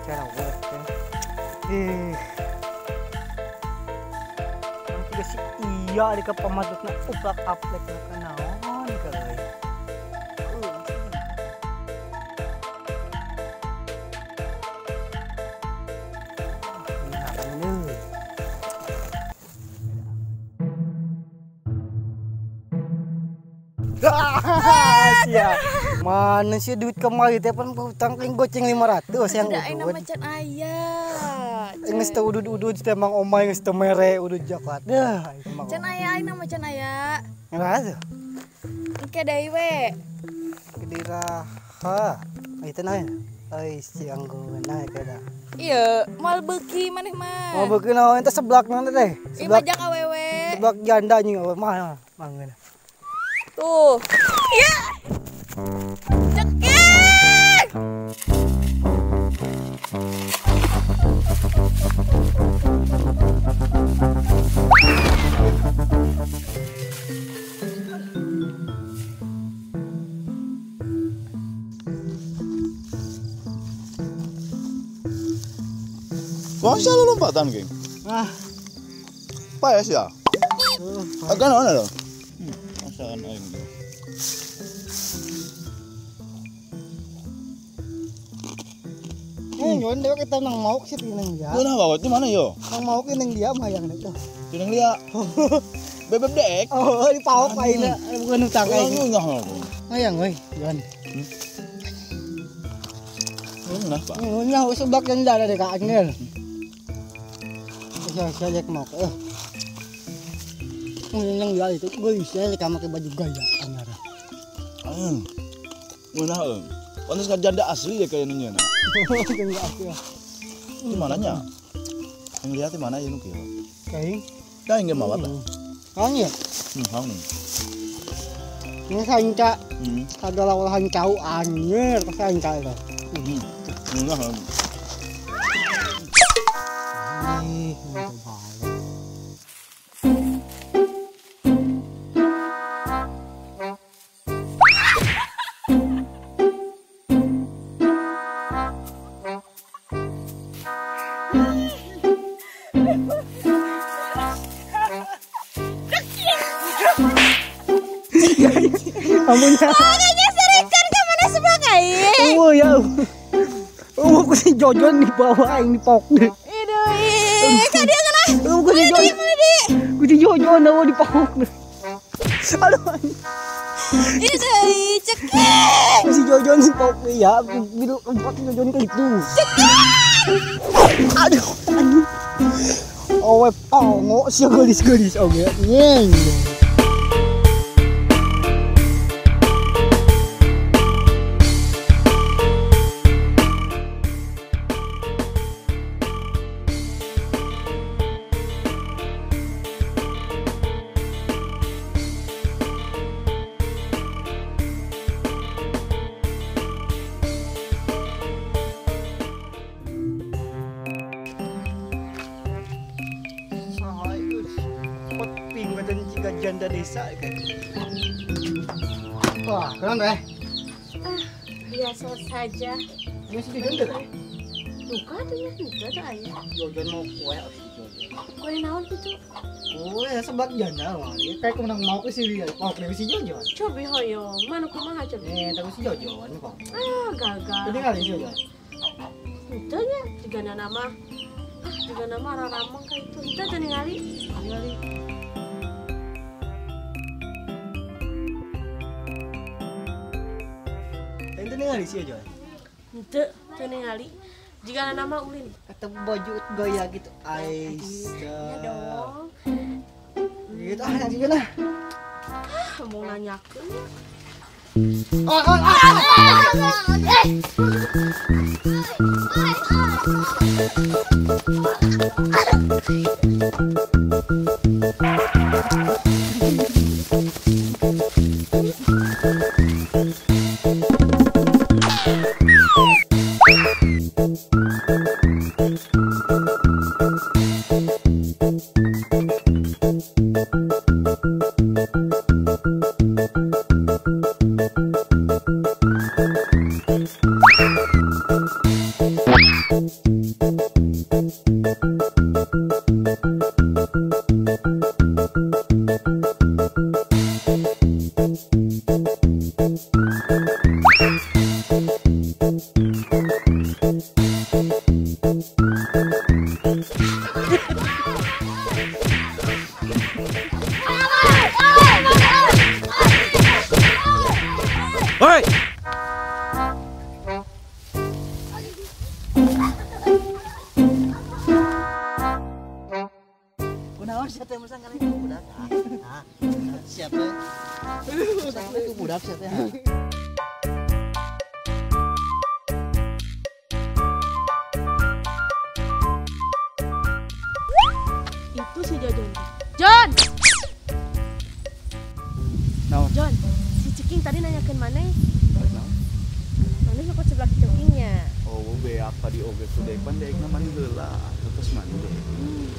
Cara eh. Kasi iya di ka pamadot na uplak-aplek na kanaon kagay. Sia. Mana sih duit kemari teh pan hutang kain goceng 500 yang udud. Macan aya. Geus teu udud-udud teh Mang Omay geus teu mere udud coklat. Dah, can aya ayeuna mah can aya. Ngelah tuh. Engke deui we. Kedira. Ha, itu naon? Euy, si anggeuna kada. Iya, moal beuki maneh mah. Moal beuki naon teh seblak naon teh? Seblak majak awewe. Seblak janda anjing awewe mah manggeuna. Tuh. Iya. Cekik. Masa lu lompatan, geng? Ah. Paes ya? Agak naon lo? Masaan aing. Nyon dia kita nang mauk sih tineng dia. Nang mauk di mana yo? Nang mauk tineng dia mah yang itu. Tineng dia. Bebeb dek. Oh, di paok aing bukan utang aing. Hayang euy, Yon. Nah, Pak. Nah, seblak yang ada di Kak Angel. Saya lihat mau ke. Yang dia itu gue bisa kamu pakai baju gaya angara. Nah, pantas kan janda asli ya kayaknya nah. Janda asli. Di mananya? Yang lihat di mana ya nu kieu? Kaing. Kaing ge mawat lah. Hang ya? Hang. Ini sanca. Kada lawan cau anjir, pas sanca itu. Nah. Ih, mantap banget. Amunnya. Makanya serikan ke mana sebelah aing. Oh ya. Oh, aku si Jojon di bawah aing di pok deh. Aduh, ih, ka dia kana. Oh, aku si Jojon. Aku si Jojon awa di pok deh. Aduh. Ih, cekik. Si Jojon di pok ya, biru empat si Jojon ke itu. Cekik. Aduh. Oh, pongo sih gelis-gelis oge. Nyeng. Janda desa kan. Wah, keren deh. Ah, biasa saja. Ini si Jojon deh. Duka tuh ya, duka tuh ayah. Jojon mau kue si Jojon. Kue naon gitu? Kue seblak janda lah. Kayak menang mau ke si dia. Oh, kue si Jojon. Cobi hoyong, mana kumaha cobi? Eh, tapi si Jojon kok. Ah, gagal. Jadi kali si Jojon. Itu nya, juga nama. Ah, juga nama raramang kayak itu. Itu tuh ningali. Ningali. Itu ningali sih aja. Henteu, teu ningali. Jika nama ulin. Atau baju gaya gitu. Ais. Ya dong. Gitu ah nanti lah. Ah, mau nanyakeun ya. Oh, oh, oh. Budak. Ah, siap teh. Itu budak siap teh. Itu si Jojon. John. No. John, si Ceking tadi nanyakeun maneh. Maneh nyokot sebelah si Cekingnya. Oh, beak tadi oge kudu pan deekna mani heula, terus mani deh.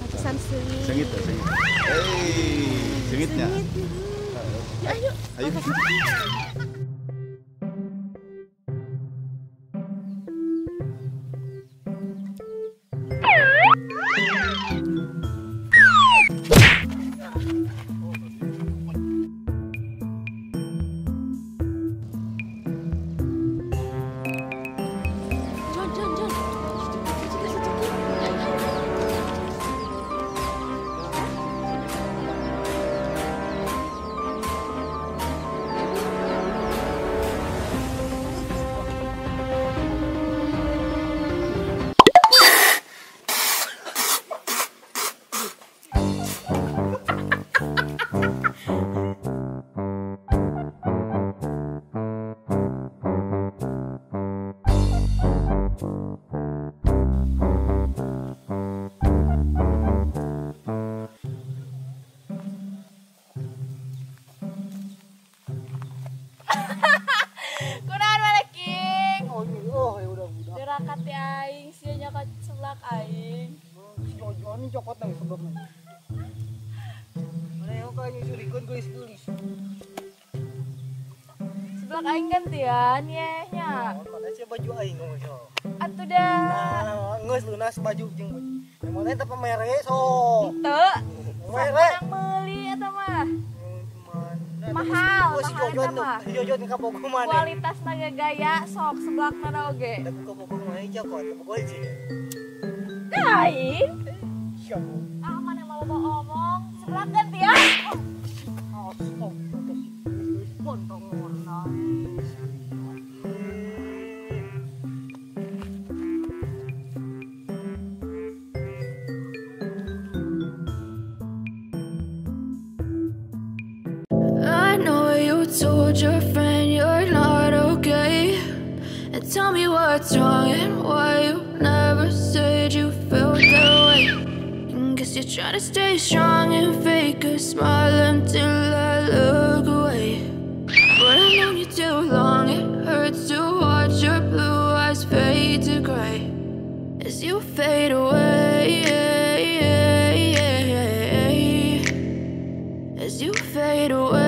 Pantesan seungit. Seungit teh, seungit. Hei, seungitnya. Ya ayo. Ayo. Aing sia nyokot seblak aing. Si Jojon cokot nang seblakna. Mana yang kau nyusulikeun geulis-geulis. Seblak aing gantian ye nya. Mana sia baju aing ngomong so. Atuh dah. Nah, geus lunas baju jeung baju. Emang teh pamere so. Teu. Mere. Meuli eta mah. Mahal, si Jojon si Jojon ka bogo maneh. Kualitas naga gaya sok seblakna oge. Da ka bogo maneh cokot, bogo sih. Aing. Siap. Ah, maneh mau omong, seblak gantian. Bontong warna. Told your friend you're not okay, and tell me what's wrong and why you never said you felt that way. And guess you're trying to stay strong and fake a smile until I look away. But I've known you too long, it hurts to watch your blue eyes fade to gray as you fade away. As you fade away.